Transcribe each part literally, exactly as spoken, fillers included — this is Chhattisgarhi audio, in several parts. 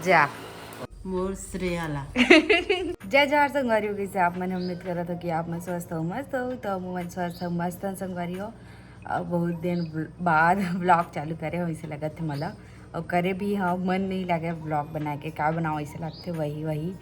जा। मोर श्रेया ला। जय जोहार संगवारी हो, कइसे आप मन? उम्मीद करत हो कि आप मन स्वस्थ हो, मस्त हो। तो हम मन स्वस्थ हो, मस्त हन संगवारी हो। अब बहुत दिन ब्ल-, बाद vlog चालू करे हो, ऐसे लगत हे मोला। और करे भी हाँ, मन नहीं लगे vlog बनाए के, का बनाओ ऐसे लगथे वही वही।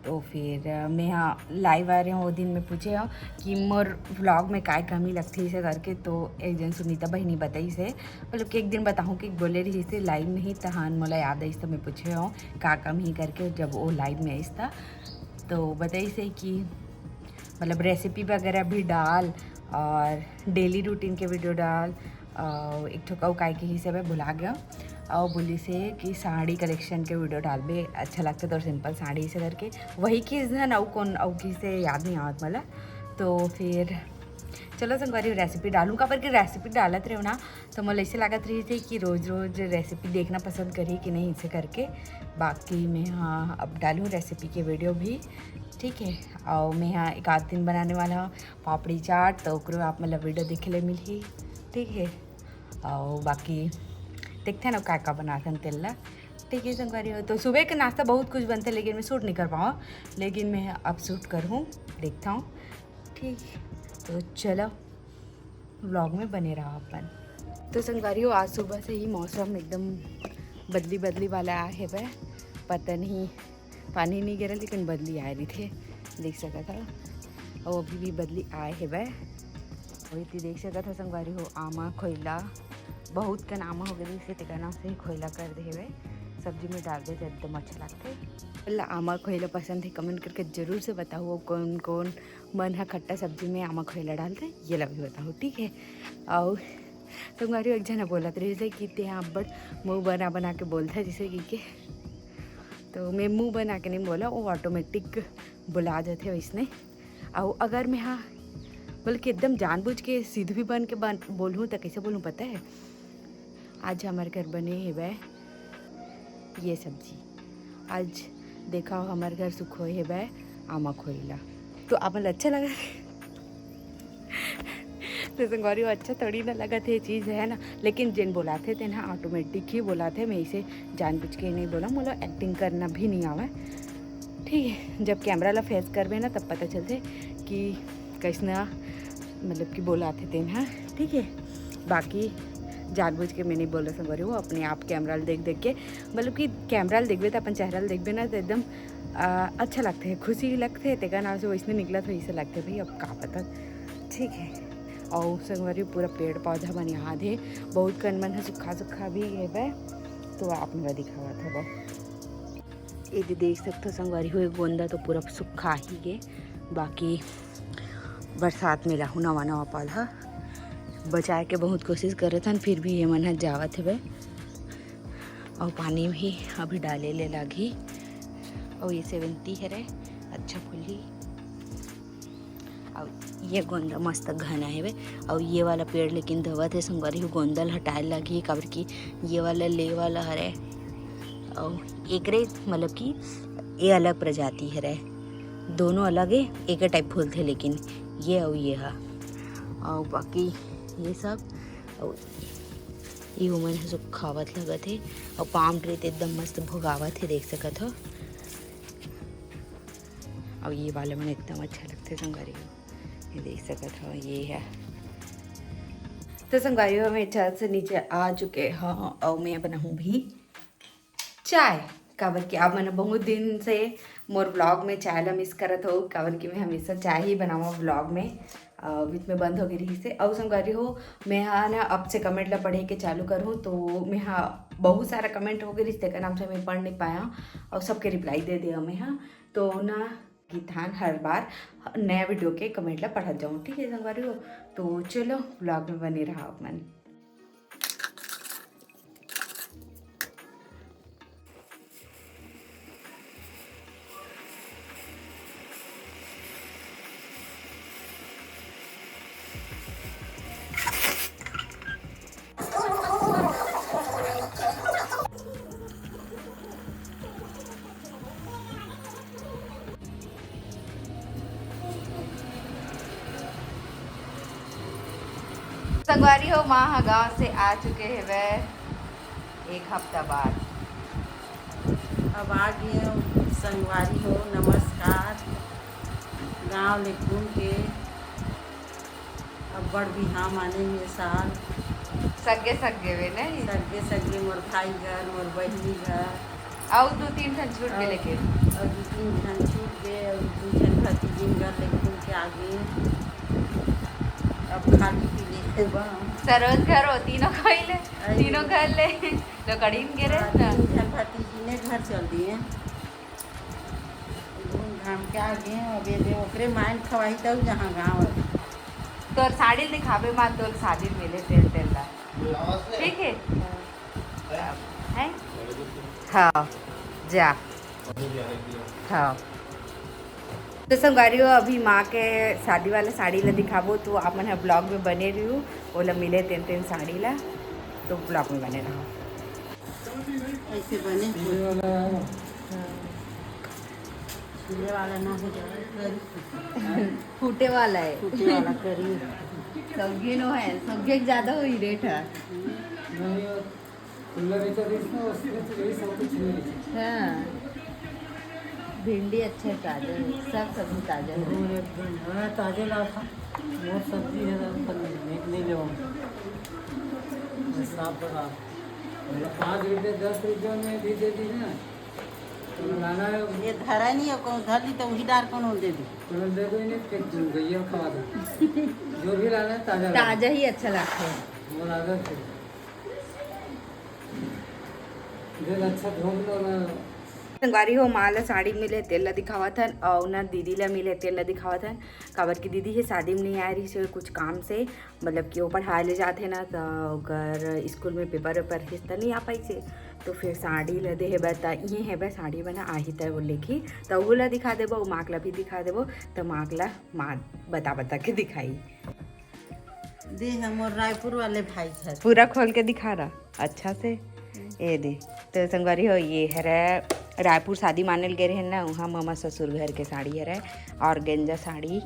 तो फिर, अ, मैं हाँ live आ रहे हो, वो दिन में पूछे हो कि मोर vlog में काय कमी लगथे ऐसे करके। तो एक दिन सुनीता बहिनी बताइस हे, मतलब कि एक दिन बताहूँ कि बोले रहिस हे live में ही, तहान मोला याद आइस तो मैं पूछे हो का कमी करके, जब वो live में आइस था। तो बताइस हे कि मतलब recipe वगैरह भी डाल और daily routine के video डाल। और एक ठो अउ काय कहिस हे, मैं भुला गया। और बोलिस हे कि साड़ी collection के video डालबे, अच्छा लगता तो simple साड़ी से करके, वही किस दिन अउ कौन अउ किसे याद नहीं आवत मोला। तो फिर चलो संगवारी recipe डालूँ, काबर कि recipe डालत रहे ना, तो मोला ऐसे लागत रहिस हे कि रोज रोज recipe देखना पसंद करी कि नहीं, इसे करके। बाकी मैं हाँ अब डालूँ recipe के video भी, ठीक है। और मैं हाँ एक आध दिन बनाने वाला हूँ पापड़ी चाट, तो ओकरो आप मतलब video देखे ले मिलही, ठीक है। और बाकी देखते हैं ना का का बनाथन तेल ला, ठीक है संगवारी हो। तो सुबह के नाश्ता बहुत कुछ बनते, लेकिन मैं shoot नहीं कर पाऊँ, लेकिन मैं अब shoot करहूँ, देखता हूँ, ठीक। तो चलो vlog में बने रहो अपन। तो संगवारी हो, आज सुबह से ही मौसम एकदम बदली बदली वाला आए हेवय, पता नहीं पानी नहीं गिरा, लेकिन बदली आए रहिथे, देख सकत हव। और अभी भी बदली आए हेवय। वही ती देख सकत हव संगवारी हो, आमा खोइला, बहुत कन आमा हो गए, जैसे तेकर नाम से ही खोइला कर दे हेवय। सब्जी में डालबे तो एकदम अच्छा लगथे। ला आमा खोइला पसंद है, comment करके जरूर से बताओ, कौन कौन मन ह खट्टा सब्जी में आमा खोइला डालथे, ये ला भी बताओ, ठीक है। और संगवारी हो, एक झन बोलत रहिस हे कि ते अब्बड़ मुंह बना बना के बोलथे जैसे कि के, तो मैं मुंह बना के नहीं बोला, वो automatic बुला जाथे वैसने। और अगर मैं हाँ बल्कि एकदम जानबूझ के सीध भी बन के बन बोलूँ तो कैसे बोलूँ पता है? आज हमारे घर बने हेवय ये सब्जी, आज देखा हो हमारे घर सुखोय हेवय आमा खोइला, तो आप मन ला अच्छा लगा। तो संगवारी हो, अच्छा थोड़ी ना लगत हे चीज़, है ना, लेकिन जेन बोलाथे तेन ह automatic ही बोलाथे। मैं इसे जानबूझ के नहीं बोला, मोला acting करना भी नहीं आवे, ठीक है। जब camera ला face करबे ना, तब पता चलथे कि कैसना मतलब कि बोलाथे तेन ह, ठीक है। बाकी जानबूझ के मैं नहीं बोला संगवारी हो, अपने आप camera ला देख देख के, मतलब कि camera ला देखबे तो अपन चेहरा ला देखबे ना तो एकदम आ, अच्छा लगथे, खुशी लगथे, तेकर नाम से वैसने निकलत हो, ऐसे लगथे भाई, अब का पता, ठीक है। और संगवारी पूरा पेड़ पौधा मन यहाँ दे, बहुत कन मन ह सुखा सुखा भी हेवय, तो आप मन ला दिखावत हव। ये दे देख सकथो संगवारी हो, ये गोंदा तो पूरा सुखा ही गे, बाकी बरसात में रहू नवा नवा पौधा बचाए के बहुत कोशिश करत हन, फिर भी ये मन ह जावत हेवय। और पानी भी अभी डाले ले लागही। और ये सेवंती हरे, अच्छा फूलही। और ये गोंदा मस्त घना हेवे। और ये वाला पेड़ लेकिन धवत हे संगवारी हो, गोंदा ल हटाए लागही, काबर कि ये वाला ले वाला हरे। और एकरे मतलब कि ये अलग प्रजाति हरे, दोनों अलग हे, एक टाइप फूलथे, लेकिन ये और ये हा। और बाकी ये सब, और ये मन ह सुखावत लगत हे। और palm tree तो एकदम मस्त भोगावत हे, देख सकत हो। और ये वाला मन एकदम अच्छा लगथे संगवारी हो, ये देख सकत हो, ये है। तो संगवारी हो, मैं छत से नीचे आ चुके हव और मैं बनाहूँ भी चाय, काबर कि आप मन बहुत दिन से मोर vlog में चाय ला miss करत हो, काबर कि मैं हमेशा चाय ही बनावा vlog में, अ, बीच में बंद हो गई रही से। और संगवारी हो, मैं हा ना अब से comment ला पढ़े के चालू करूँ, तो मैं हा बहुत सारा comment हो गई रही, तेकर नाम से मैं पढ़ नहीं पाया और सबके reply दे दिया मैं हा। तो ना कि तहान हर बार नया video के comment ला पढ़त जाऊँ, ठीक है संगवारी हो। तो चलो vlog में बने रहा आप मन। संगवारी हो, माँ ह गाँव से आ चुके हेवय एक हफ्ता बाद। अब आ गए संगवारी हो, नमस्कार। गांव ले घूम के अब्बड़ बिहाव माने ये साल। सगे सगे वे नहीं? सगे सगे मोर भाई घर, मोर बहिनी घर। अउ दू तीन ठन छूट के अउ लेके। अउ दू तीन ठन छूट के, अउ दू ठन भतीजिन घर ले घूम के आ गए। अब खाली पीली हे बा। सरोज घर हो, तीनों कोई ले, अरे। तीनों घर ले। तो कड़ीन गे रहे हाँ, ना। तीन ठन भतीजिने घर चल दिए। घूम घाम के आ गए। अब ये दे ओकरे मायन खवाही तब जहाँ गाँव है। तोर साड़ी दिखाबे माँ, तोर शादी मिले तेल तेल ला। ठीक है? है? हाँ, जा। हाँ। तो संगवारी हो, अभी माँ के शादी वाला साड़ी ला दिखाबो, तो आप मन ह ब्लॉग में बने रहियो, ओला मिले तेन तेन साड़ी ला, तो ब्लॉग में बने रहो। ऐसे बने। सिले वाला ना हो जाए, करी। फूटे वाला है। फूटे वाला करी। सौगे नो है, सौगे के ज्यादा होई रेट है। नहीं, खुला रहता तो इसमें, उसमें तो यही सब कुछ नहीं है। हाँ। भिंडी अच्छा ताजा है, सब सब्जी ताजा है। हम्म, एकदम, हाँ, ताजे ला था। बहुत सब्जी है, तो अपन नहीं, नहीं लेवा। मैं साफ बता, मेरा पाँच रुपये, दस रुपये में भी दे दी ना, तो लाना है। ये धरा नहीं है, कौन धर ली तो वही डार कौन दे दी। तो दे दो इन्हें, फिर तुम गैया खवा दो। जो भी लाना है, ताजा लाना। ताजा ही अच्छा लगता है। वो लागत है। देख, अच्छा धोख लो ना। संगवारी हो, माँ ला साड़ी मिले, तेल ला दिखावत हन, अउ ना दीदी ला मिले, तेल ला दिखावत हन। काबर कि दीदी हे शादी में नहीं आए रहिस हे कुछ काम से, मतलब कि वो पढ़ाए ले जात हे ना, त ओकर स्कूल में पेपर वेपर रिहिस त नहीं आ पाइस हे, तो फिर साड़ी ला दे हेबे, त इहे हेबे साड़ी बना आही त वो लेखी, त वो ला दिखा देबो, माँ ला भी दिखा देबो, त माँ ला माँ बता बता के दिखाई। दे हे मोर रायपुर वाले भाई घर। पूरा खोल के दिखा रहा अच्छा से। ये दे, तो संगवारी हो, ये हरे रायपुर शादी माने ल गे रहे ना, वहाँ मामा ससुर घर के साड़ी हरे, ऑर्गेंजा साड़ी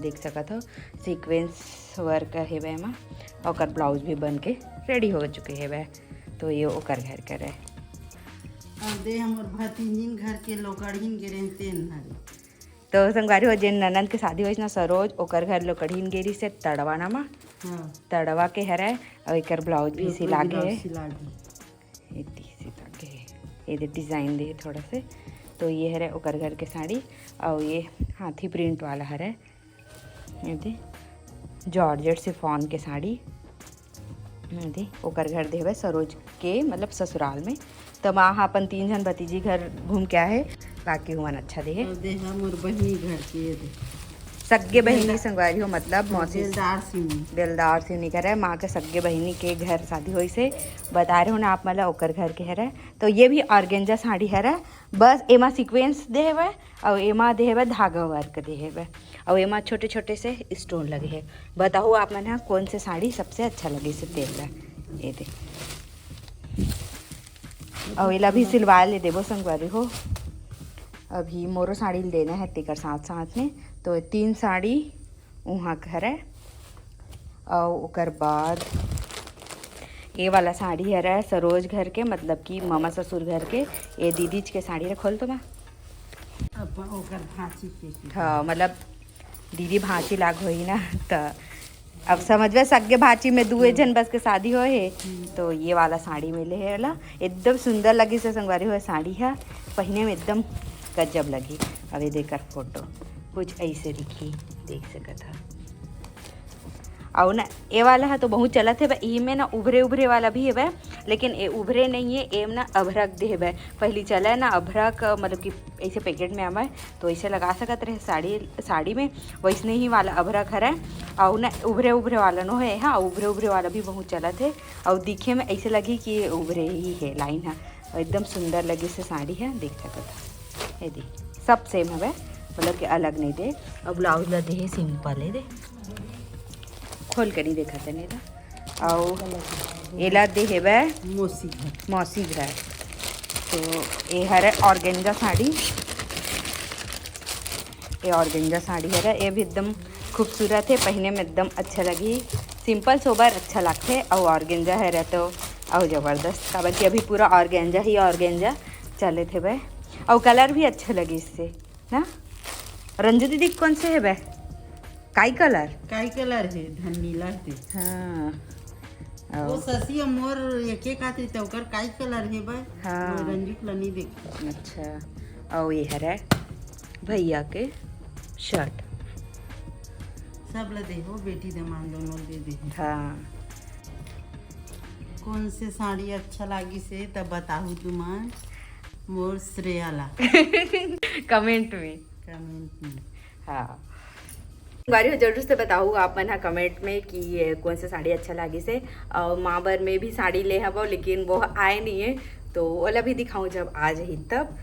देख सकत हो, सीक्वेंस वर्क हेवे एमा, ओकर ब्लाउज भी बन के रेडी हो चुके हेवे। तो ये ओकर घर के रहे। और दे हमर भतीजिन घर के लोकड़हीन गे रहे तेन हरे। तो संगवारी हो, जेन ननद के शादी होइस ना सरोज, ओकर घर लोकड़हीन गे रहिस हे तड़वा ना मा। हाँ। तड़वा के हरे, अउ एकर ब्लाउज भी ये सिला पूरी के ब्लाउज हे। सिला के। ये दी सिला के हे। ये दे डिजाइन दे हे थोड़ा से। तो ये हरे ओकर घर के साड़ी, अउ ये हाथी प्रिंट वाला हरे। ये दे जॉर्जेट शिफॉन के साड़ी। ये दे ओकर घर देवे सरोज के, मतलब ससुराल में। त माँ ह अपन तीन झन भतीजी घर घूम के आहे, बाकी हुमन अच्छा दे हे। और दे हे मोर बहिनी घर के, ये दे। सग्गे बहिनी संगवारी हो, मतलब मौसी। बेलदार सिवनी। बेलदार सिवनी करे, माँ के सग्गे बहिनी के घर शादी होइस हे, बता रहे हो ना आप, मतलब ओकर घर के हरे। तो ये भी ऑर्गेंजा साड़ी हरे, बस एमा सीक्वेंस दे हेवे, अउ एमा दे हेवे धागा वर्क दे हेवे, अउ एमा छोटे छोटे से स्टोन लगे हे। बताओ आप मन ह कौन से साड़ी सबसे अच्छा लगे से तेल ला। ये दे, अउ एला भी सिलवा ले देबो संगवारी हो। अभी मोरो साड़ी ल देना है तेकर साथ साथ में, तो तीन साड़ी उहाँ के हरे, अउ ओकर बाद ये वाला साड़ी हरे सरोज घर के, मतलब कि मामा ससुर घर के। ये दीदीच के साड़ी ला खोल तो माँ। अपन ओकर भांची के। हाँ, मतलब दीदी भांची लाग होही ना, त अब समझबे सग्गे भांची में दुए झन बस के शादी होए हे, तो ये वाला साड़ी मिले हे ला, एकदम सुंदर लगिस हे संगवारी हो साड़ी ह, पहिने में एकदम गजब लगी। अब ये देकर फोटो कुछ ऐसे दिखी, देख सकत ह। अउ ना, ये वाला ह तो बहुत चलत हे, इमे ना उभरे उभरे वाला भी हेबे, लेकिन ये उभरे नहीं है, एम ना अभरक दे हेबे। पहली चले ना अभरक, मतलब कि ऐसे पैकेट में आवे, तो ऐसे लगा सकत रहे साड़ी, साड़ी में, वैसने ही वाला अभरक हरे। अउ ना उभरे उभरे वाला नो है, हाँ, उभरे उभरे वाला भी बहुत चलत है, अउ दिखे में ऐसे लगी कि ये उभरे ही है लाइन है, अउ एकदम सुंदर लगे से साड़ी है, देख सकत है। ये दे, सब सेम हवे, मतलब कि अलग नहीं दे। अउ ब्लाउज ला दे सिंपल है, दे खोल के नहीं देखा तने ला। अउ एला दे हेबे मौसी घर। मौसी घर। तो ये हरे ऑर्गेंजा साड़ी, ये ऑर्गेंजा साड़ी हरे, ये भी एकदम खूबसूरत है, पहने में एकदम अच्छा लगी, सिंपल सोबर अच्छा लगथे। अउ ऑर्गेंजा हरे तो अउ जबरदस्त, काबर कि अभी पूरा ऑर्गेंजा ही ऑर्गेंजा चलत हेबे। अउ कलर भी अच्छा लगिस हे ना। रंजू दीदी, कौन से हे बे? काई कलर? काई कलर हे? धन नीला हे। हाँ। वो अउ शशि अउ मोर एक एक आती त ओकर काई कलर हे बे? हाँ। वो रंजू के ला नहीं देख। अच्छा, अउ ये हरे भैया के शर्ट। सब ला दे हो, बेटी दमांद दोनों दे दे। हाँ। कौन से साड़ी अच्छा लागिस हे त बताहू तुमन मोर श्रेया ला। कमेंट में। कमेंट में। हाँ। संगवारी हो, जरूर से बताहू आप मन हा कमेंट में कि ये कौन से साड़ी अच्छा लागिस हे। अउ माँ बर में भी साड़ी ले हवो, लेकिन वो आए नहीं है, तो ओला भी दिखाऊँ जब आ जाही तब।